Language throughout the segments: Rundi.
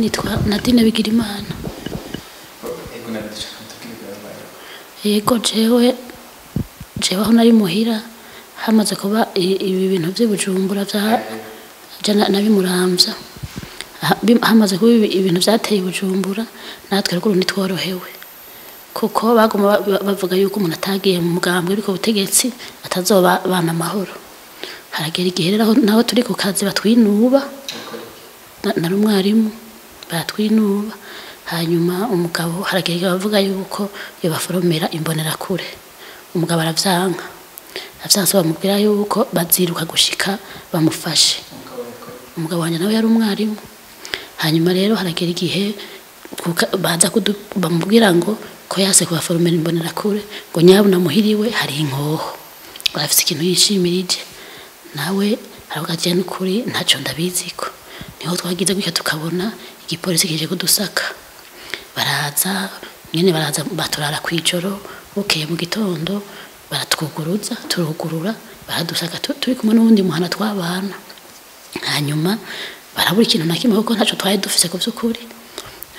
Nitwa Nadine Bigirimana. Ego, nabidashaka mutubwire ibyabaye. Yego, jewe aho nari muhira hamaze kuba ibi bintu vy'i Bujumbura vya je nabimuramvya. Hamaze kuba ibintu vyateye i Bujumbura, natwe ruguru ntitworohewe kuko baguma bavuga yuko umuntu atagiye mu mugambwe uri ku butegetsi atazoba bana amahoro. Haragera igihe rero naho turi ku kazi batwinuba. Nari umwarimu, batwinuba. Hanyuma umugabo haragera igihe bavuga yuko yobaforomera imbonerakure, umugabo aravyanka. Avyanse, bamubwira yuko baziruka gushika bamufashe. Umugabo wanje nawe yari umwarimu. Hanyuma rero haragera igihe baza bamubwira ngo ko yase kubaforomera imbonerakure, ngo nyabuna muhiriwe hari inkoho, ngo arafise ikintu yishimirije. Nawe aravuga ati n'ukuri ntaco ndabiziko. Niho twagize gutya tukabona igipolisi kije kudusaka. Baraza nyene, baraza baturara kwijoro. Bukeye mu gitondo baratwuguruza, turugurura, baradusaka turi kumwe n'uwundi muhana twabana. Hanyuma barabura ikintu na kimwe kuko ntaco twari dufise ku vy'ukuri.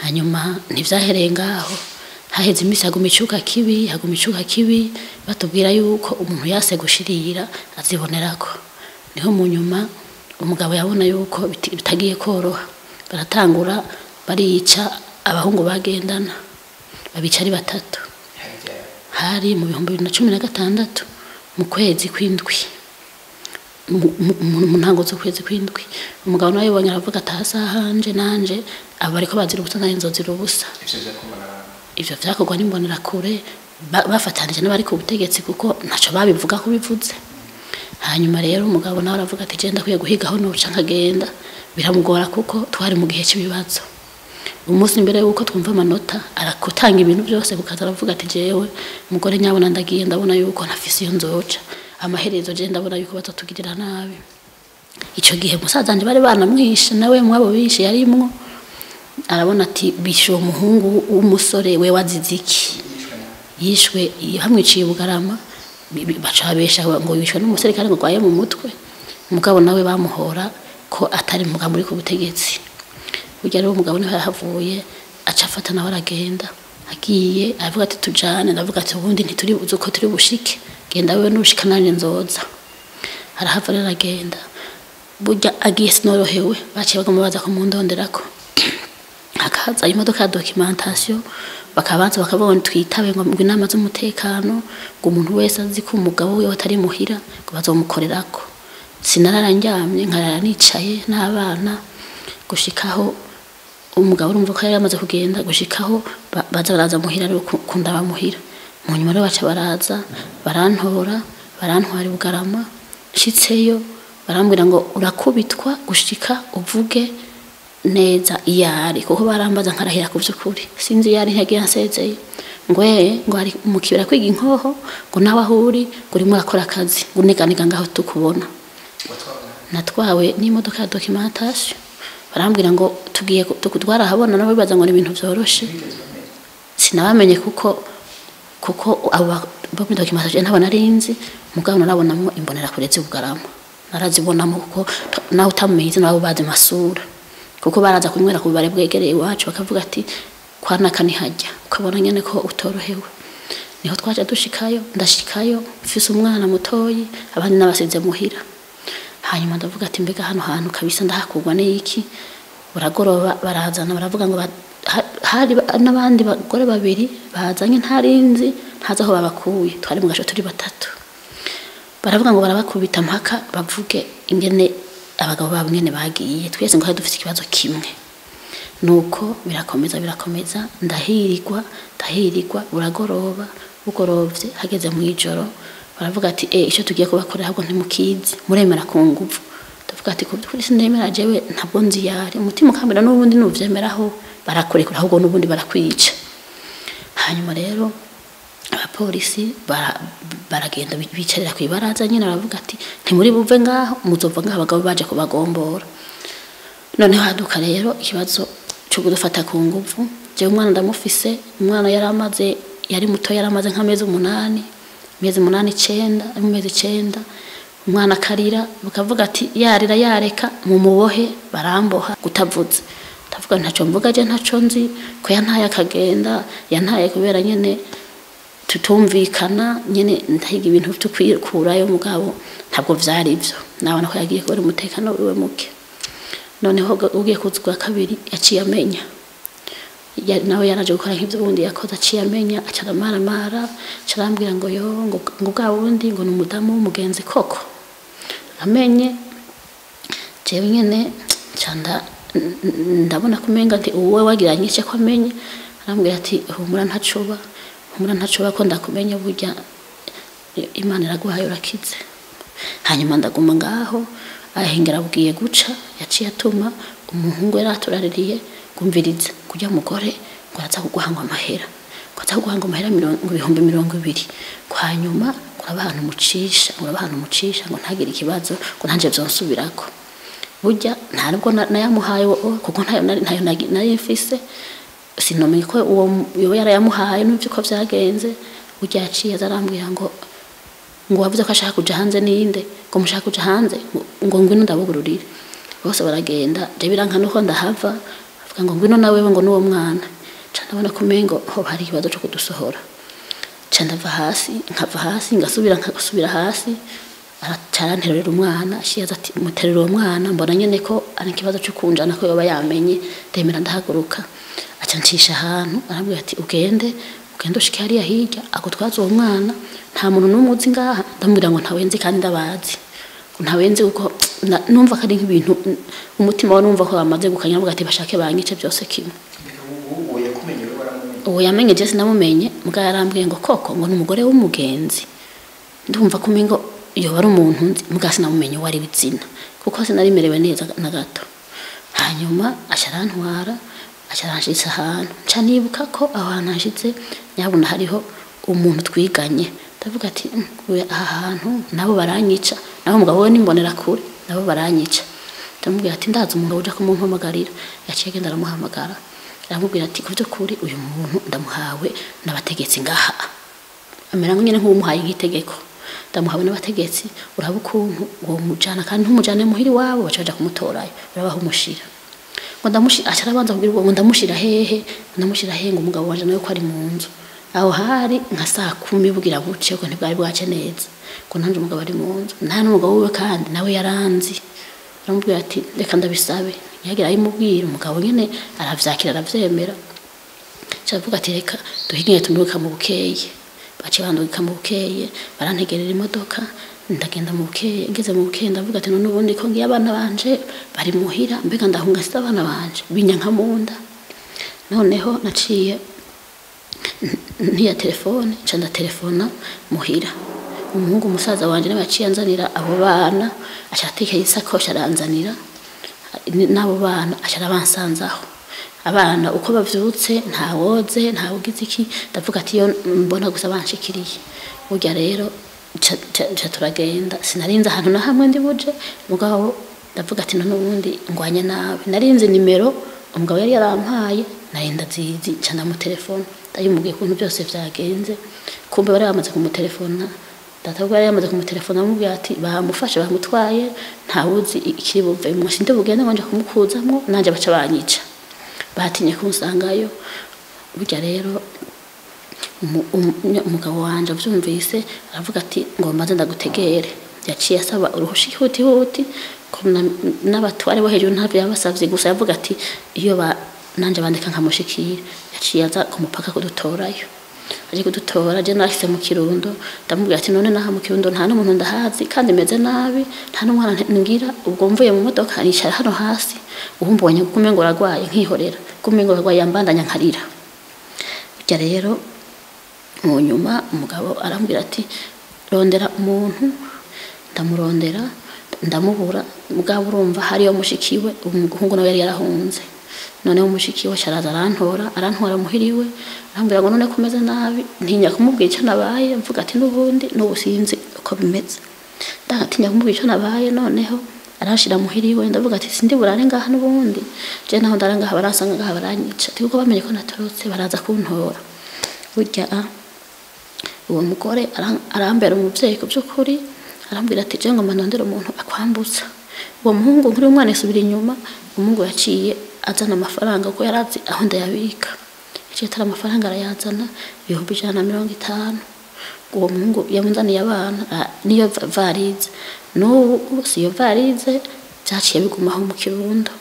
Hanyuma ntivyahereye ngaho, haheze imisi haguma icuka kibi, haguma icuka kibi, batubwira yuko umuntu yase gushirira azibonerako. Niho mu nyuma umugabo yabona yuko bitagiye koroha, baratangura barica abahungu bagendana, babica ari batatu. Hari mu 2016 mu kwezi kw'indwi, mu ntango z'ukwezi kw'indwi. Umugabo nawe yabonye aravuga ati ahasahanje nanje abo bariko bazira ubusa, nanje nzozira ubusa. Ivyo vyakorwa n'abantu? Ivyo vyakorwa n'imbonerakure bafatanije n'abari ku butegetsi, kuko ntaco babivuga ko bivuze. Hanyuma rero umugabo nawe aravuga ati je ndakwiye guhigaho noca nkagenda. Biramugora kuko twari mu gihe cy'ibibazo. Umunsi mbere yuko twumva amanota, arakutanga ibintu byose kukaza, aravuga ati jewe umugore nyabona ndagiye, ndabona yuko ntafise iyo nzoca, amaherezo je ndabona yuko bazatugirira nabi. Ico gihe musaza wanje bari banamwishe, nawe mwabo bishe yarimwo. Arabona ati bishe uwo muhungu w'umusore, we wazize iki? Yishwe nabi. Yishwe hamwiciye Bugarama, baca babesha ngo yishwe n'umusirikare ngo gwaye mu mutwe. Umugabo nawe bamuhora ko atari umugabo uri ku butegetsi. Burya rero umugabo niho yahavuye aca afata nawe aragenda. Agiye aravuga ati tujane, ndavuga ati ubundi ntituri buzi uko turi bushike, genda wewe nushika nanje nzoza. Arahava rero aragenda. Burya agiye sinorohewe, baciye baguma baza kumundonderako, hakaza imodoka ya documentation, bakabanza bakavuga ngo twitabe ngo inama z'umutekano, ngo umuntu wese azi ko umugabo wiwe atari muhira ngo bazomukorerako. Sinarara ndyamye, nkarara nicaye n'abana gushikaho umugabo urumva ko yari yamaze kugenda, gushikaho baza baraza muhira rero kundaba muhira. Mu nyuma rero baca baraza barantora, barantwara i Bugarama. Nshitseyo barambwira ngo urakubitwa gushika uvuge neza iyo ari, kuko barambaza nkarahira ku vy'ukuri sinzi iyo ari, ntiyagiye ansezeye. Ngo ngo ari mu kibera kwiga inkoho, ngo nawe aho uri ngo urimo urakora akazi, ngo uniganiga ngaho tukubona. Watwawe? Natwawe n'imodoka ya documentation. Barambwira ngo tugiye twarahabona, nabo bibaza ngo ni ibintu vyoroshe. Wigeze ubamenya? Sinabamenye kuko abo bo muri documentation ntabo narinzi. Mugabo narabonamwo imbonerakure z'i Bugarama, narazibonamo kuko nawe utamumenye izina nabo bazi amasura, kuko baraza kunywera ku bubare bwegereye iwacu, bakavuga ati kwa naka nihajya, ukabona nyene ko utorohewe. Niho twaje dushikayo, ndashikayo mfise umwana mutoyi, abandi nabasize muhira. Hanyuma ndavuga ati mbega hano hantu kabisa ndahakurwa n'iki? Buragoroba barazana baravuga ngo hari n'abandi bagore babiri bazanye ntarinzi, ntazi aho babakuye. Twari mu gasho turi batatu. Baravuga ngo barabakubita mpaka bavuge ingene abagabo babo ingene bagiye. Twese ngo hari dufite ikibazo kimwe. Nuko birakomeza, birakomeza, ndahirigwa, ndahirigwa. Buragoroba, bugorovye hageze mu ijoro baravuga ati icyo tugiye kubakorera ahubwo ntimukizi, muremera ku nguvu. Ndavuga ati kuri sindemera, jewe ntabwo nzi yari. Umutima ukambira n'ubundi nuvyemeraho barakurekura, ahubwo n'ubundi barakwica. Hanyuma rero abapolisi baragenda bicarira ku ibaraza nyine, baravuga ati ntimuri buve ngaho, muzova ngaho abagabo baje kubagombora. Noneho haduka rero ikibazo cyo kudufata ku nguvu. Jewe umwana ndamufise, umwana yari amaze, yari muto, yari amaze nk'amezi 8, amezi 8, 9, ari mu mezi 9. Umwana akarira, bakavuga ati yarira yareka mumubohe. Baramboha gutavuze. Ndavuga ntaco mvuga je, ntaco nzi ko yantaye akagenda, yantaye kubera nyene tutumvikana nyene, ndahiga ibintu vyo kwikurayo, mugabo ntabwo vyari ivyo. Nabona ko yagiye kubera umutekano wiwe muke. Noneho ugiye kuza ubwa kabiri yaciye amenya, nawe yaraje gukora nk'ivyo ubundi yakoze, aciye amenya, aca aramaramara, aca arambwira ngo yo ngo bwa wundi ngo ni umudamu w'umugenzi koko. Amenye jewe nyene nca ndabona ko umenga nti uwe wagira nyice ko amenye. Arambwira ati humura ntacoba, humura ntacoba, ko ndakumenya burya Imana iraguhaye urakize. Hanyuma ndaguma ngaho, ahengera abwiye guca, yaciye atuma umuhungu yari aturaririye ngumviriza kujya mugore ngo araza kuguhanga amahera, ngo aza kuguhanga amahera 20,000, ngo hanyuma ngo uraba ahantu umucisha, ngo uraba ahantu umucisha, ngo ntagire ikibazo, ngo ntanje vyonsubirako. Burya nta nubwo nayamuhaye kuko ntayo nari mfise, sinomenya ko uwo yoba yarayamuhaye n'ivyo uko vyagenze. Burya yaciye aza arambwira ngo wavuze ko ashaka kuja hanze ninde, ngo mushaka kuja hanze, ngo ngwino ndabugururire. Bose baragenda, je biranka nuko ndahava, avuga ngo ngwino nawe ngo n'uwo mwana. Nca ndabona ko umengo hoba hari ikibazo co kudusohora. Nca ndava hasi, nkava hasi, ngasubira nkasubira hasi, araca aranterurira umwana, aciye aza ati muterura uwo mwana, mbona nyene ko ari ikibazo co kunjana ko yoba yamenye, ndemera ndahaguruka. Aca ncisha ahantu, arambwira ati ugende, ugende ushike hariya hirya, agutwaze uwo mwana, nta muntu n'umwe uzi ngaha. Ndamubwira ngo ntawe nzi kandi ndabazi. Ntawe nzi kuko numva ko ari nk'ibintu umutima wa numva ko bamaze gukanya, avuga ati bashake banyice byose kimwe. Mbega uwo yakumenye wewe waramumenye? Uwo yamenye je sinamumenye, muga yarambwiye ngo koko ngo ni umugore w'umugenzi. Ndumva ko umengo yoba ari umuntu nzi, muga sinamumenye uwo ari w'izina, kuko sinari merewe neza na gato. Hanyuma aca arantwara, aca aranshitsa ahantu. Nca nibuka ko aho hantu hanshitse nyabuna hariho umuntu twiganye. Ndavuga ati oya, aha hantu nabo baranyica, nabo umugabo we nimbonera kure, nabo baranyica. Ndamubwira ati ndazi umuntu uja kumumpamagarira. Yaciye agenda aramuhamagara, aramubwira ati ku vy'ukuri uyu muntu ndamuhawe n'abategetsi ngaha. Amera nyene nk'uwumuhaye nk'itegeko. Ndamuhawe n'abategetsi, uraba ukuntu uwo mujana kandi ntumujane muhiri wabo baca baja kumutorayo, urabaha umushira. Ngo ndamushira, aca arabanza kugira ubwo ngo ndamushira hehe, ndamushira hehe, ngo umugabo wanje nawe ko ari mu nzu. Aho hari nka saa 10 bugira buce, ko ntibwari bwace neza. Ngo nanje umugabo ari mu nzu, nta n'umugabo wiwe kandi nawe yaranzi. Aramubwira ati reka ndabisabe. Yagira ayimubwira, umugabo nyene aravyakira aravyemera. Aca aravuga ati reka duhigire tumuruka mu bukeye. Baciye bandungika mu bukeye, barantegerera imodoka, ndagenda mu bukeye. Ngeze mu bukeye ndavuga ati none ubundi ko ngiye abana banje bari muhira, mbega ndahunga size abana banje binyanka mu nda. Noneho naciye ntiya telefone, nca ndatelefona muhira. Umuhungu umusaza wanje nawe yaciye anzanira abo bana, aca atekera isakoshi aranzanira n'abo bana, aca arabansanzaho. Abana uko bavyutse nta woze nta ugize iki, ndavuga ati iyo mbona gusa banshikiriye. Burya rero nca turagenda, sinarinze ahantu na hamwe ndi buje, mugabo ndavuga ati none ubundi ngwanye nawe. Narinze nimero umugabo yari yarampaye, nari ndazizi, nca ndamutelefona, ndayimubwiye ukuntu byose vyagenze. Kumbe bari bamaze kumutelefona, data ubwo yari yamaze kumutelefona amubwira ati bamufashe bamutwaye, ntawuzi ikiri buvemwo, sindi bugende ngo nje kumukuzamwo, nanje baca banyica. Batinye kunsangayo. Burya rero umugabo wanje avyumvise aravuga ati ngo mbanze ndagutegere. Yaciye asaba uruhusha ihutihuti, ko n'abatware bo hejuru ntavyo yabasavye, gusa yavuga ati iyo nanje bandeka nkamushikira. Yaciye aza ku mupaka kudutorayo. Aje kudutora, je nahise mu Kirundo, ndamubwira ati none naha mu Kirundo nta n'umuntu ndahazi kandi meze nabi, nta n'umwana ngira, ubwo mvuye mu modoka nicara hano hasi, ubu mbonye ko umengo uragwaye nkihorera, ko umengo uragwaye yambandanya nkarira. Burya rero mu nyuma umugabo arambwira ati rondera umuntu, ndamurondera ndamubura, mugabo urumva hariyo mushikiwe, umuhungu nawe yari yarahunze. Noneho mushiki we araza arantora, arantwara muhiriwe, arambwira ngo none komeze nabi, ntinya kumubwira icyo nabaye, mvuga ati n'ubundi n'ubu sinzi uko bimeze. Ndatinya kumubwira icyo nabaye, noneho aranshira muhiriwe, ndavuga ati sindi burare ngaha n'ubundi, je naho ndara ngaha baransanga ngaha baranyica, ati kuko bamenye ko natorotse baraza kuntora. Burya uwo mugore arambera umuvyeyi ku by'ukuri, arambwira ati je ngo manondere umuntu akwambutsa. Uwo muhungu nkuri umwana isubira inyuma, umuhungu yaciye azana amafaranga kuko yarazi aho ndayabika. Yaciye atara amafaranga arayazana 150,000. Uwo muhungu yamunzaniye abana niyo varize, n'ubu si iyo varize byaciye bigumaho mu Kirundo.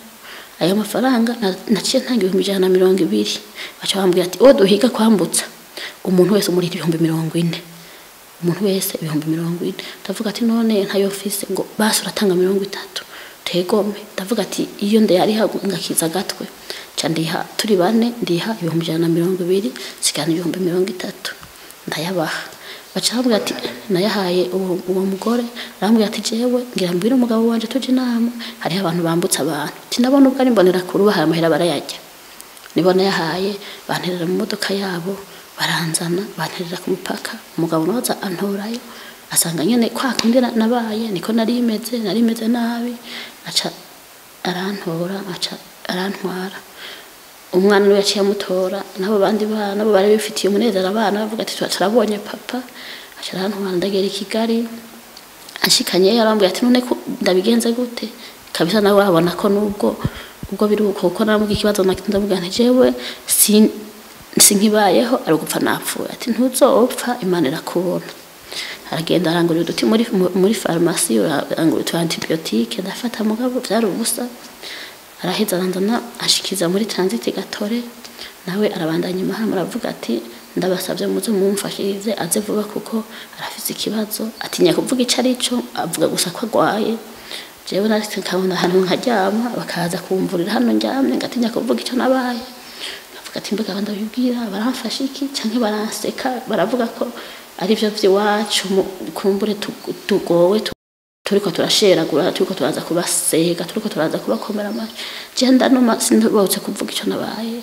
Ayo mafaranga naciye ntanga 120,000. Baca bambwira ati uwo duhiga kwambutsa umuntu wese umurira 40,000, umuntu wese 40,000. Ndavuga ati none ntayo mfise, ngo basi uratanga 30 tegome. Ndavuga ati iyo ndayariha ngakiza gatwe, ca ndiha turi bane, ndiha 120,000, sigana 30,000 ndayabaha. Baca bambwira ati nayahaye uwo mugore, arambwira ati jewe ngira mbwire umugabo wanje tuje inama, hariho abantu bambutsa abantu. Ati nabona ubwo ari mbonera kure bahaye amahera barayarya. Nibo nayahaye, banterera mu modoka yabo, baranzana banterera ku mupaka. Umugabo nawe aza antorayo, asanga nyene kwa kundi nabaye niko nari meze, nari meze nabi, aca arantora, aca arantwara. Umwana we yaciye amutora, nabo bandi bana bo bari bifitiye umunezero abana bavuga ati turabonye papa. Aca arantwara ndagera i Kigali, anshikanye yarambwiye ati none ko ndabigenze gute kabisa, nawe urabona ko nubwo ubwo biri uko, kuko naramubwiye ikibazo ndamubwira nti jewe sinkibayeho ari ugupfa napfuye. Ati ntuzopfa, Imana irakubona. Aragenda arangurira uduti muri farumasi, arangurira utu antibiotique, ndafata mugabo byari ubusa. Araheza aranzana ashikiza muri transit Gatore, nawe arabandanya imahama aravuga ati ndabasabye muze mumfashirize aze vuba kuko arafise ikibazo, atinya kuvuga ico arico, avuga gusa ko agwaye. Jewe naretse nkabona ahantu nkaryama bakaza kumvurira hano ndyamye, ngatinya kuvuga ico nabaye. Ndavuga ati mbega ndabibwira baramfasha iki canke baranseka, baravuga ko ari byo vy'iwacu, kumbure tugowe turiko turasheragura, turiko turaza kubasega, turiko turaza kubakomera amashi. Je ndanuma sinubahutse kuvuga ico nabaye.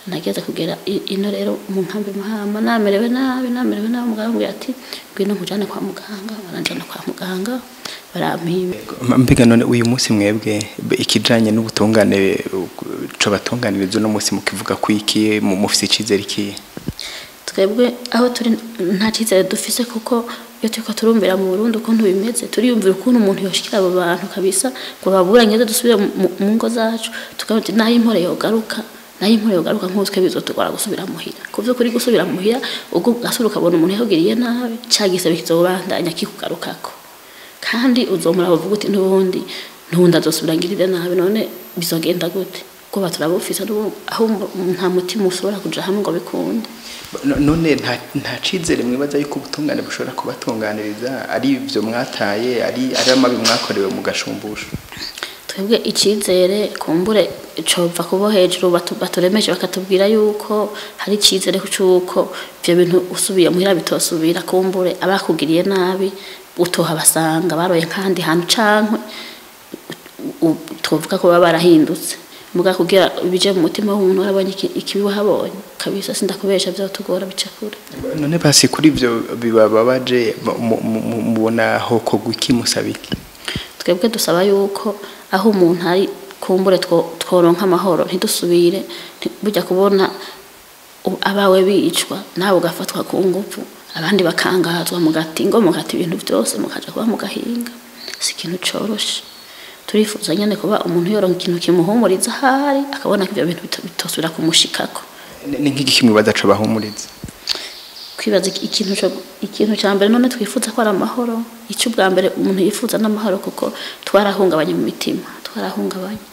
Nageze kugera ino rero mu nkambi Mahama namerewe nabi, namerewe nabi. Muganga ambwira ati ngwino nkujane kwa muganga, baranjana kwa muganga barampima. Mbega none uyu munsi mwebwe ikijanye n'ubutungane co batunganiriza uno munsi mukivuga ko iki mufise icizere iki? Twebwe aho turi nta cizere dufise, kuko iyo turiko turumvira mu Burundi ukuntu bimeze, turiyumvira ukuntu umuntu yoshikira abo bantu kabisa ngo baburanye dusubire mu ngo zacu, tukavuga naho impore yogaruka, naho impore yogaruka nk'utwe bizotugora gusubira muhira. Ku vy'ukuri gusubira muhira ubwo gasubira ukabona umuntu yakugiriye nabi, ca gisebe kizobandanya kikugarukako, kandi uzomura uvuga uti n'ubundi ntundi azosubira ngirire nabi, none bizogenda gute? Kuba turabufise aho nta mutima ushobora kuja hamwe ngo bikunde. None nta cizere mwibaza yuko ubutungane bushobora kubatunganiriza, ari ivyo mwataye, ari amabi mwakorewe mu gashumbusho? Twebwe icizere kumbure cova kubo hejuru baturemeshe bakatubwira yuko hari icizere c'uko ivyo bintu usubiye muhira bitosubira, kumbure abakugiriye nabi utohabasanga baroye nk'ahandi hantu, canke tuvuga ko baba barahindutse. Muga kugira bije mu mutima w'umuntu arabonye ikibi wahabonye kabisa, sindakubesha vyotugora bica kure. None basi kuri ivyo bibababaje mubona hoko iki musaba iki? Twebwe dusaba yuko aho umuntu ari kumbure tworonka amahoro, ntidusubire burya kubona abawe bicwa nawe ugafatwa ku nguvu, abandi bakangazwa mugatingo mugati ibintu byose mukaja kuba mugahinga, si ikintu coroshe. Turifuza nyene kuba umuntu yoronka ikintu kimuhumuriza ahari, akabona ko ivyo bintu bitosubira kumushikako. Ni nk'iki kimwibaza co bahumuriza? Kwibaza ikintu ca mbere none twifuza ko ari amahoro. Ico ubwa mbere umuntu yifuza n'amahoro, kuko twarahungabanye mu mitima, twarahungabanye.